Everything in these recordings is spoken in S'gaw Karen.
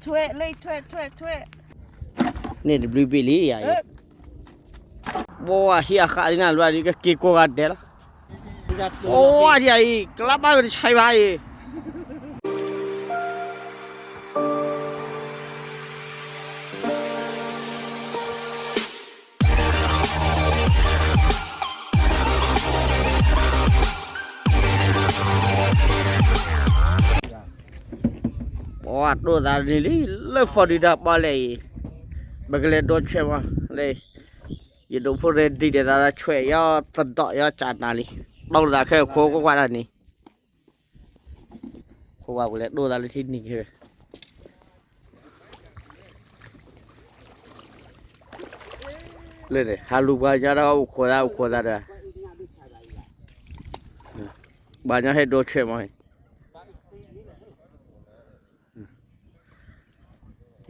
ထွဲလၢထွဲထွဲထွဲ န့ၣ်တဘျုးဘ့ၣ်လံယၤအံၤ, ဘိးဝါဟံၣ်အဃးလံနၤလွဲၢ်ဒ်ကက့ၤကိးဂၤဒဲးလီၤ, ဘိးဝါဒ်အံၤ ကလါဘၣ်ဝဲတဆဲးဘၣ်အံၤ ပှၤဒိၣ်သးန့ၣ်လံ လၢ Florida ပီၣ်လဲၣ်အံၤ, ပကလဲၤဒိးဆွဲမးလဲၣ်, ယဒိးဖိရဲၣ်ဒံးဒဲးသးဆွဲး ယီသဒီးယီကၢ်နၤလံ, ဒီးသးခဲခိၣ်ကွၢ်ကွၢ်တၢ်န့ၣ်, ခိၣ်ဝါပကလဲၤဒိၣ်သးလၢထံနံၤခဲ လၢန့ၣ် ဟးလူၤပှၤညီဒီးအိၣ်ခိးသးအိၣ်ခိးသးဒီး, ပှၤညီဟဲဒိးဆွဲးမး,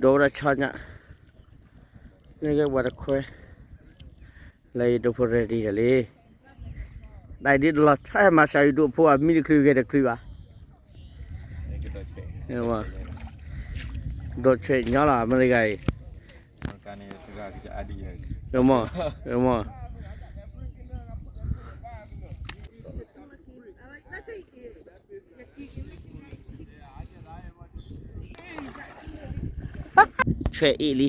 ဒိးဝဲဒၣ်ဆီညါ, န့ၣ်ကဲပှၤတခွဲ, လၢယဒိးဖိရဲၣ်ဒံးဒီးလံ, တၢ်ဒ်တလီၤဆီဟဲမၤစၢၤယဒိးဖိအမံတချုးဂဲၤတချုးဘၣ်, ဒိးဆွဲးညီလီၤ အမဲရကၤအံၤ, မ့ၢ်, မ့ၢ် ဆွဲးအံၤလံ,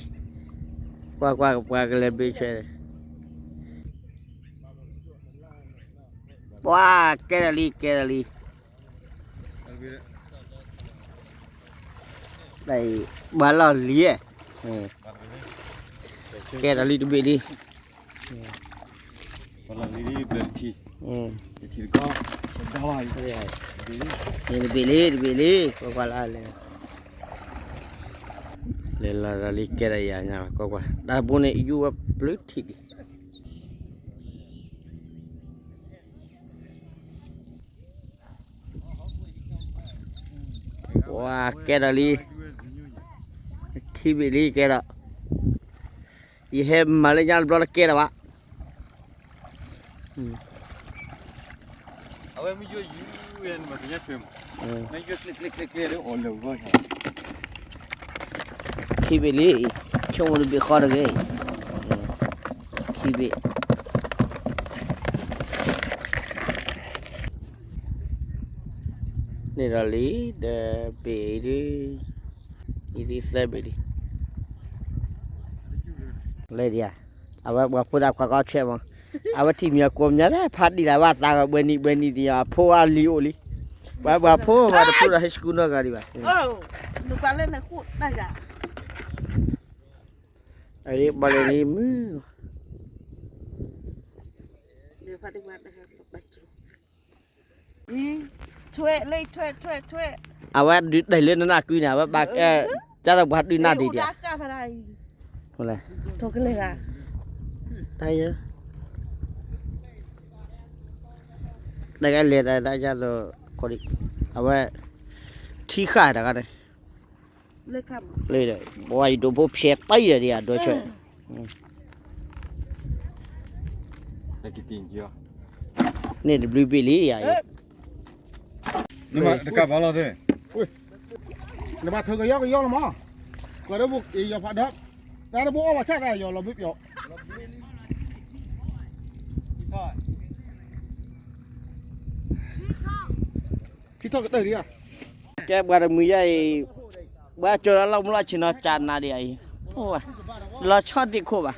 ကွၢ်ကွၢ်ပှၤကလဲၤဘ့ဆွဲး, ပှၤကဲဒီးလံ ကဲဒီးလံ, ဘၣ်လီၢ်လံ, ကဲဒီးလံတဘ့ၣ်လံ, တဘ့ၣ်လံ တဘ့ၣ်လံ ကွၢ်ကွၢ်လၢလဲၣ်, လဲၤလီၤဒီးလံကဲဒီးယၤညါ ကွၢ်ကွၢ် တၢ်ဘိန့ၣ် ယူၢ်ဝဲပျုၤထံၣ်ဒံး ပှၤကဲဒီးလံ, ခံဘ့ၣ်လံကဲဒီး, ယဟဲမၤလၢညါတဘျီတကဲဒီးဘၣ်, အဝဲမ့ၢ်ယိၣ်ယုၢ်, ခံဘ့ၣ်လံ, ဆိကမိၣ်တဘ့ၣ်ဃီတဂ့ၤ, ခံဘ့ၣ် န့ၣ်ဒီးလံ, ဒီးဘ့ၣ်အံၤဒ်, အံၤဒ်သၢဘ့ၣ်လံ, လၢဒံးဧါ, အဝဲပှၤဖိသၣ်ခွါကီးဆွဲးမး, အဝဲထံၣ်မံၤအကိးမံၤလၢဖးဒံးလၢၤ ဘၣ်သးဂီၤဘှဲနံၤဘှဲနံၤဒံး အဖိအလံၤအိၣ်လံ, ပှၤဖိမၤတဖုဒီး high school နီၢ်ဂၤဒံးဘၣ်, အဘၣ်လဲၣ်န့ၣ်မုၢ် အဝဲဒုးတၢ်လၢနနၢ်ကုန့ၣ် အဝဲဘၣ်, ကၢ်ဒီးပှၤဒုးနၢ်ဒံးဒံးဧါ, တၢ်ယဲ, တၢ်ကလဲၤတၢ်တၢ်ယဲလီၤ, အဝဲ, ထံဃာ်တဂၤန့ၣ် လၢ, ပှၤယဒိးဖိဖျဲးတံၢ်ဒီးဒံးဧါ ဒိးဆွဲး, န့ၣ်တဘျုးဘ့ၣ်လံယၤအံၤ, နဘၣ်ထုးကယီကယီလီၤမး, ကွၢ်ဒီးဘိယီၤဖးဒၢး, တၢ်တဘိအီၣ်ဘၣ်ဆၣ်တၢ်ယီၤလီၤဘ့ၣ်ပျီၤ, ထံထီၣ်ကတၢၢ်ဒံးဧါ, ကဲပှၤတမှံၤယဲအံၤ, ပှၤကၠီလၢလီၢ်မူလီၢ်ဆ့ၣ်နီၤကၢ်နၤဒံးအံၤ, လီၤဆီသံးခိၣ်ဘၣ်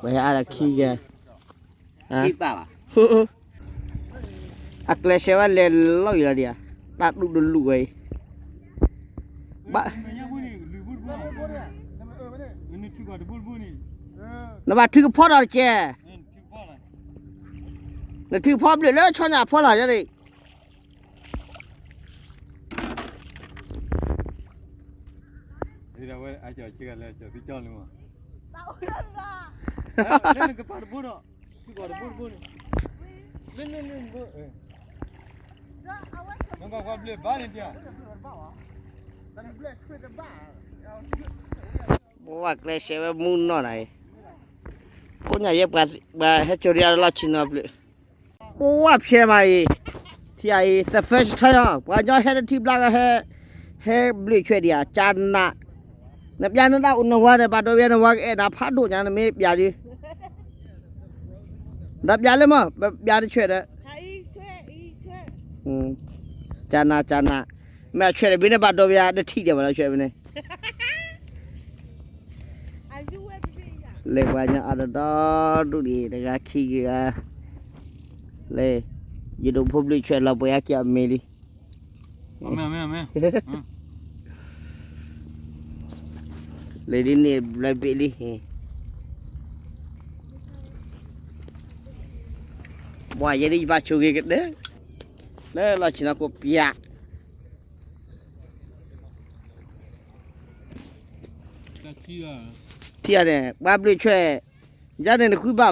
ဝဲအါလၢခံဂၤ, အကျဲးစၢးဝဲလဲၤလီၤအံၤလီၤဒံးဧါ, တၢ်တူၢ်တလူၢ်ဝဲအံၤ, ဘၣ်, နဘၣ်ထုကဖီဒီးတကဲ, နထုကဖီဘျုးလၢဆီညၣ်ဖီလာ်ယဲန့ၣ် လၢနကပၤတဘိဒီး, နဘၣ်ကွၢ်ဘျုးဘၣ်န့ၣ်တၢ်, ပဝဲကျဲးစဲးဝဲမူနီၢ်နၤအံၤ, ခိၣ်ညၣ်ယဲပှၤဟဲကၠိဒံးအလီၢ်ဆံနီၤဘျုး, ပဝဲဖျဲးမးအံၤ, ထံအံၤ the first time လီၤ, ပှၤကညီဟဲတထံၣ်ဘျါကဟဲ, ဟဲဘျုးဆွဲဒံးဧါ, ကၠနး, နပျါနဒၣ်အိၣ်နဝါန့ၣ် ဘၣ်ဒိဘၣ်ယၤနဝါကအဲၣ်နၤဖးဒိၣ်ညါ နမ့ၢ်ပျါဒုး, ဒီးပျါလၢမး ပပျါတဆွဲဒီး ကၠနး ကၠနး, မ့ၢ်အဆွဲတဘ့ၣ်န့ၣ် ဘၣ်ဒိဘၣ်ယၤတထံၣ်ဒံးဘၣ်လီၤဆွဲဖဲန့ၣ်, လၢပှၤကညီအါတဒီဒူၣ်ဒံး တဂၤခံဂၤ, လၢ, ယဒိးဖိဘျုးဆွဲလီၤပှဲၤအါက့ၤအမ့ၢ်လံ, လၢဒ်န့ၣ်ဘျီဘ့ၣ်လံ, ပှၤယဲဒ်ယဘၣ်ဆိဂ့ၤကတၢၢ်, လၢလီၢ်ဆံနီၤကိးပၠး ထံၣ်အီၤန့ၣ် ပှၤဘျုးဆွဲ, ယၤန့ၣ်နဃုဘၣ်ဘၣ်,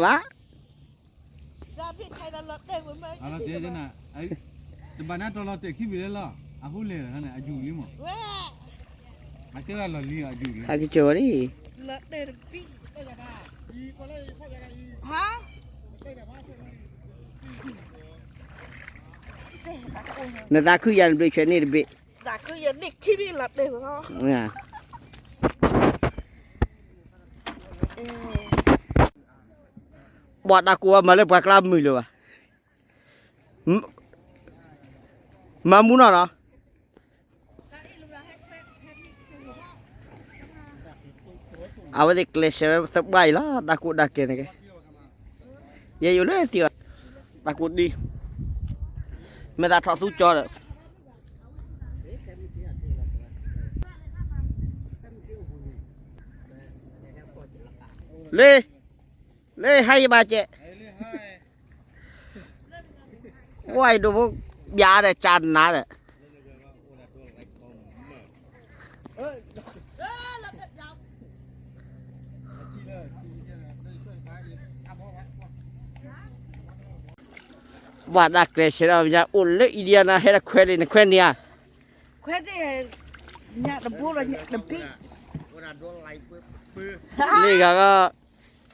တဘၣ်နၤတီၤလီၤတဲာ်ခံဘ့ၣ်လၢလီၤ, အဃိလဲၣ်န့ၣ် အယူၤလံမး, အကဲလီၤလံအယူၤလံ, အကစၢ်ဝဲဒၣ်, နသးခုယၤနဘျုးဆွဲန့ၣ်တဘ့ၣ်, ဘၣ်တၢ်ကိးဝဲမၤလၢပှၤကျါမုာ်လၢၤဘၣ်, မၤမူနီၢ်နီၤ, အဝဲသ့ၣ်ကျဲးစၢးဝဲသပှၢ်အံၤလီၤ တၢ်ကိးတၢ်ကဲန့ၣ်က့, ယဲယိၤလၢသံအီၤ, တၢ်ကိးဒံး, မ့ၢ်သးထီၣ်သူကၠီဒီး လၢ, လၢဟါယဘၣ်ကဲး, ဝဲဒိၣ်ဖိ, ဘၣ်ဒီးကၠနးဒီး ဘၣ်တၢ်ကျဲးစၢးဒီး အိၣ်လၢ Indiana ဟဲတခွဲလံ နခွဲန့ၢ်ဧါ, လၢဂၤဂီၢ်,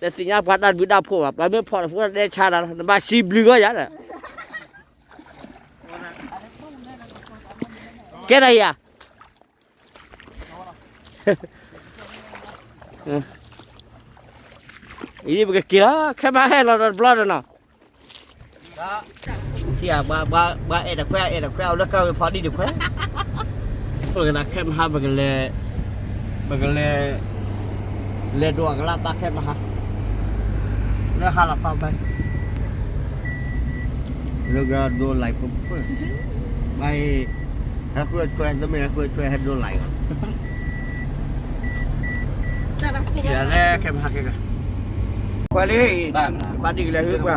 တသ့ၣ်ညါပှၤတၢ်ဘျုးတၢ်ဖှိၣ်ဘၣ်, ပှၤမ့ၢ်ဖီၣ်တဖုတဲဆါနၤလီၤ နဘၣ်စံးဘျုးဂီၢ်ယၤဒီး, ကဲတၢ်ယၤ အံၤပကက့ၤလီၤ ခဲမဟါဟဲလီၤဒီးတဘျီဒီးနီၤ, ထံၣ်ဧါ, ပှၤအဲၣ်တခွဲ အဲၣ်တခွဲ အဝဲလၢကဝဲၤဖီဒံၣ်တခွဲ, ပကသးခဲမဟါ ပကလဲၤ, ပကလဲၤ, လဲၤဒိးအကလးဘၣ်ခဲမဟါ, လၢဟါလီၤဖးဘၣ် လၢကဒိးလံပှဲၤ, ဘၣ်အံၤ, ဟဲဃုဆွဲ တမ့ၢ်ဟဲဃုဆွဲ ဟဲဒိးလံလီၤ, ကလဲၤခဲမဟါကဲ, ကွၢ်လံ, ဘၣ်ဒံၣ်ကလဲၤဟုပှၤ,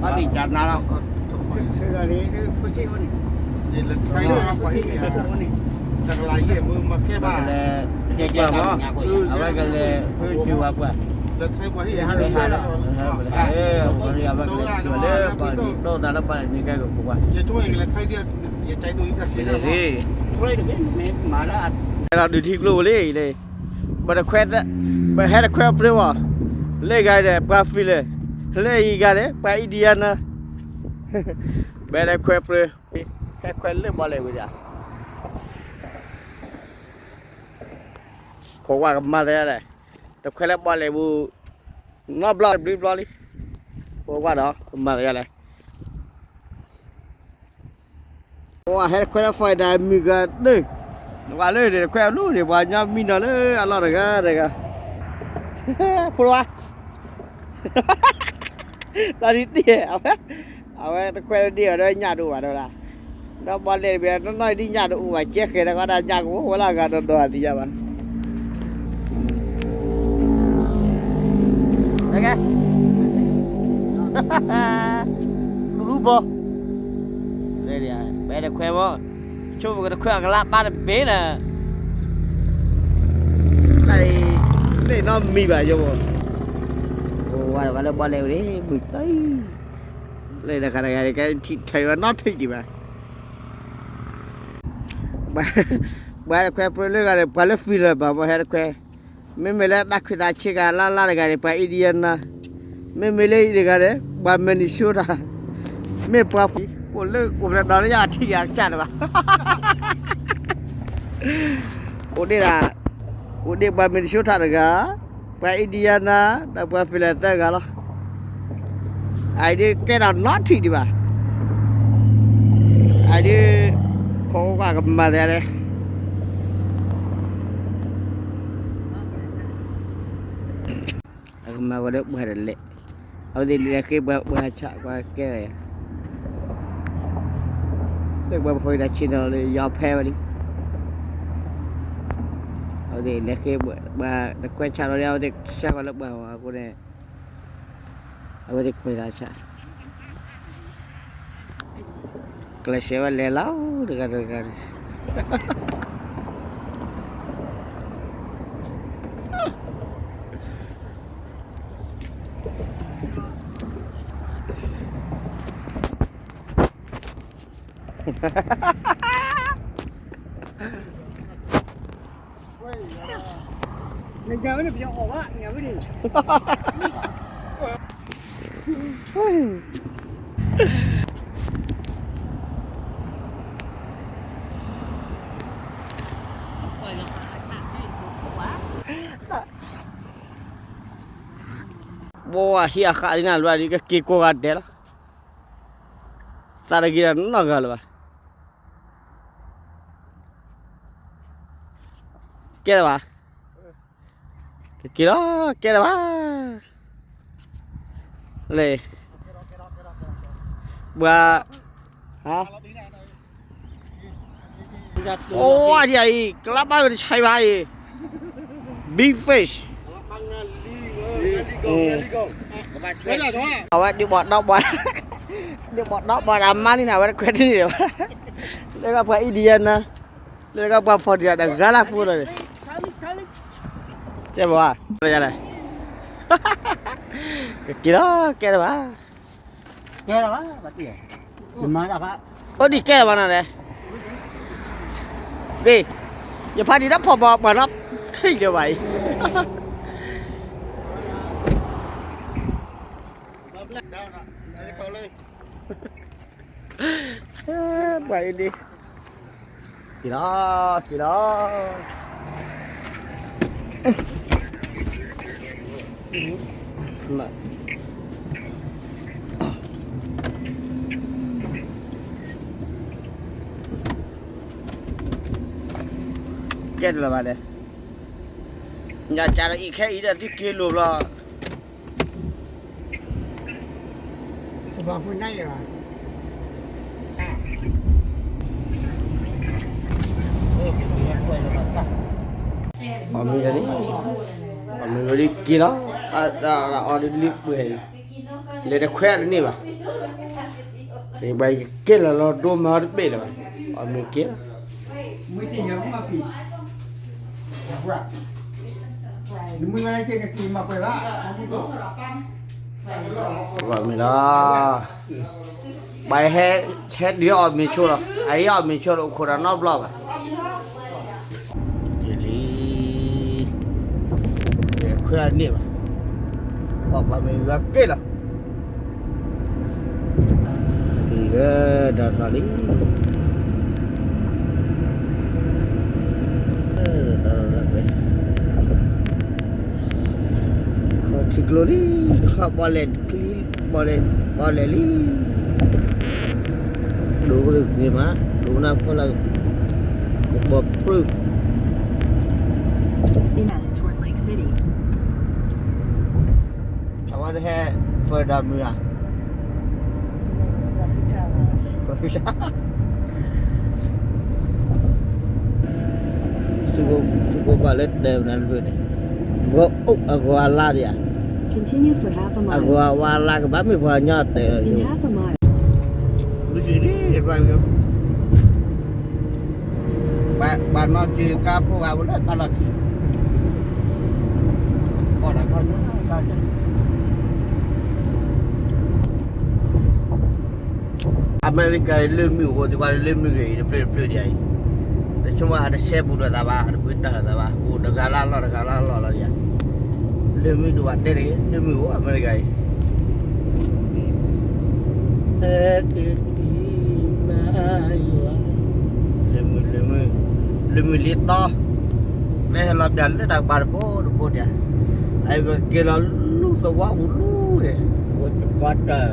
ဘၣ်ဒံၣ်ကနၤလီၤ, တကလးယဲၢ်မုၢ်မၤကဲဘၣ်, အဝဲကလဲၤဟုက့ၤဝဲပှၤ, လၢဟါလီၤ, အဝဲကလဲၤက့ၤလၢပှၤ ဒိၣ်သးလၢပှၤန့ၣ် ကဲကပူၤကွၢ်, လၢဒုးထံကျိဝဲလံလၢ, ပတခွဲ, ပဟဲတခွဲ ပြၢဝဲ, လၢဂၤဒီး ပှၤ Philip, လၢအံၤဂၤန့ၣ် ပှၤ Indiana, ပဟဲတခွဲပြၢ, ဟဲခွဲလၢဘီလဲၣ်ဝံၤဒီး, ဖိဝါကမၤသးလဲၣ်, တခွဲလၢဘီလဲၣ်ပူၤ, နီတဘျီတဘျုးဘျီလံ, ဖိဝါဒီး ကမၤသးလဲၣ် ပှၤဟဲတခွဲလၢ Florida မုၢ်ဂၤဒၢ, နဝၤလၢန့ၣ်တခွဲအလူန့ၣ် ပှၤညီမံနီၤလၢအလီၢ်တဂၤတဂၤ, ဖိလဝါ, တၢ်ဒ်တ့ၢ် အဝဲ, အဝဲတခွဲဒ်အီၤဒီးညၣ်တအိၣ်ဘၣ်ဒီးလၢ, ဒီးပှၤလဲၤတဘ့ၣ်နီၢ်နီၢ်ဒ်ညၣ်တအိၣ်ဘၣ် ကဲဃဲၤဒီးကီးဒၣ်ညၣ်ကအိၣ်ဝဲလၢအဂၤဒီးဒီးအသံယါဘၣ် ကဲ, လူလူဘီ, ပအဲၣ်ဒိးခွဲဘီ, ဆိပကတခွဲအကလးပါတဘ့ၣ်နၤ, တၢ်အံၤ, လၢနီတမံၤဘၣ်ယိၣ်, အိၣ်ဝဲဒၣ်လၢဘီလဲၣ်ဝဲန့ၣ် မုၢ်တၢ်, လၢတခါတခါန့ၣ် ကဲထံၣ်ထဲးဝဲနီတထံၣ်ဒံးဘၣ် ပှၤ, ပှၤတခွဲပြၢလၢဂၤန့ၣ် ပှၤလၢ Philippines ဘၣ် မ့ၢ်ဟဲတခွဲ, မ့မ့ၢ်လၢတၢ်ခွဲးတၢ်ဆ့ကၤလၢ်လၢ်တဂၤန့ၣ် ပှၤ Indiana, မ့မ့ၢ်လၢအံၤတဂၤန့ၣ် ပှၤ Minnesota, မ့ၢ်ပှၤ အိၣ်လၢအိၣ်ဖျဲၣ်ဒီးလၢယထံၣ်ယၤကစၢ်တဘၣ် အိၣ်ဒံးဒၣ်, အိၣ်ဒံးပှၤ Minnesota တဂၤ, ပှၤ Indiana, ဒီးပှၤ Philippines သၢဂၤလီၤ. အအံၤဒုးကဲထီၣ်နီထံၣ်ဒံးဘၣ်. အအံၤဒုး ခိးကွၢ်ကမၤသးလဲၣ်. အကမၤဝဲလၢပှၤတလဲၣ်, အဝဲသ့ၣ်လဲၤဃ့ပှၤ ပှၤဆး ပှၤကဲ, လၢပှၤဖိတၢ်ဆ့ၣ်နီၤလၢယီၤဖဲဝဲလံ. အဝဲသ့ၣ်လဲၤဃ့ပှၤတခွဲဆးလီၤလံ အဝဲသ့ၣ်ဆှၢဃီၤလၢပှၤအဃိန့ၣ် အဝဲသ့ၣ်ခွဲးတၢ်ဆး, ကျဲးစၢးဝဲလဲၤလီၤတဂၤတဂၤန့ၣ် ဘိးဝဲဟံးအဃးဒ်နၤလွဲၢ်ဒ်ကက့ၤကိးဂၤဒဲးလီၤ. သးတဂ့ၤဒီးနီၢ်ဂၤလၢၤဘၣ်. ကဲလၢၤဘၣ်. ကက့ၤလီၤ ကဲလၢၤဘၣ်. လဲၤ, ပှၤ, ဟါ အိၣ်ဝဲဒ်အံၤ ကလါဘၣ်ဝဲတဆဲးဘၣ်အံၤ big fish. အဝဲဒုးဘီၣ်ဒီဘီၣ်, ဒုးဘီၣ်ဒီဘီၣ်ဒီးမါန့ၣ် အဝဲတခွဲးတန့ၢ်ဘၣ်. လၢကပှၤ Indiana, လၢကပှၤ Florida ဒီးဂၤလၢဖိလီၤန့ၣ်, ကဲဘၣ်, ကက့ၤလီၤ ကဲလၢၤဘၣ်. အိၣ်ဒံးကဲလၢၤဘၣ်နၤလဲၣ်. ဒ်, ယဖးဒံးတၢ်ဖီၣ်ဘီပှၤနီၤ ထံၣ်လၢၤဘၣ်အံၤ ပှၤအံၤဒ်, က့ၤလီၤ က့ၤလီၤ. ကဲတလၢၤဘၣ်ဒီး, ညၣ်ကၢ်ဒီးအံၤခဲအံၤဒီးသုက့ၤလိာ်ဘျီ အီၣ်မ့ၤလီၤ, အီၣ်မ့ၤလီၤဒ်က့ၤလီၤ, အီၣ်ဒ်လံပှဲၤ, လဲၤတခွဲးတန့ၢ်ဘၣ်, ဘၣ်ယကဲလီၤလီၤဒိမၤတဘ့ၣ်လၢၤဘၣ်, အီၣ်မ့ၤက့ၤလီၤ. မ့ၢ်လီၤ, ဘၣ်ဟဲ, ဟဲဒုးအီၣ်မ့ၤဆိလီၤ, အအံၤအီၣ်မ့ၤဆိလီၤ အိၣ်ခိးဒီးနီတဘျီဘၣ်. က့ၤလံ, ခွဲးအန့ၣ်ဘၣ်, ပှၤမ့ၢ်ဝဲက့ၤလီၤ. က့ၤလၢဒီးထီၣ်လံ, ခီၣ်ထံကျိလံ, ခီၣ်ဘီလဲၣ်ကျံ, ဘီလဲၣ်, ဘီလဲၣ်လံ, ဒိကရ့ၣ်ဂ့ၤမး, ဒိကနၢ်ဖီလာ်, ကဘီပြၢ အဝဲတဟဲ Florida မုၢ်ဧါ, သုကဘၣ်လၢတဲနၤတဘျီန့ၣ်, ဂီၤအိၣ်အဂီၤအလါဒံးဧါ, အဂီၤအဝါလါကဘၣ်မ့ၢ်ပှၤကညီတဲ, ဘၣ်နီၢ်က့ၤကါဖိဂၤဝဲလၢတၢ်လီၢ်ခံ, အမဲရကၤလၢမုၢ်အိၣ်သ့ၣ်ပှၤလၢမုၢ်ဂ့ၤအံၤ တဖျၢၣ်တဖျၢၣ်ဒံးအံၤ, ဆိကမိၣ်အတဆဲပူၤဒီးသးဘၣ်, အတပှ့ၤတၢ်လီၤသးဘၣ်, အိၣ်တဂၤလၢ်လီၢ်တဂၤလၢ်လီၢ်လီၤယၤ, လၢမုၢ်ဒိၣ်ဘၣ်တဲတဂ့ၤ, လၢမုၢ်အိၣ်အမဲရကၤအံၤ, ဟဲက့ၤဖံးမၤယွၤ, လၢမုၢ်လၢမုၢ်, လၢမုၢ်လံတီ, လၢဟဲလီၤပၠးလၢတၢ်ကပၤတဘိတဘိဒၣ်, အအံၤပက့ၤလီၤလူသဝီပူၤလူဒၣ်, အိၣ်ကကွၢ်တၢ်,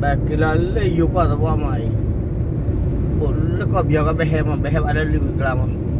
ပက့ၤလီၤလၢယိၤကီၢ်သဝီမးအံၤ, အိၣ်လၢကီၢ်ပယီၤကီၢ် ပဟဲမး ပဟဲဘၣ်လၢလၢမုၢ်ကျါမး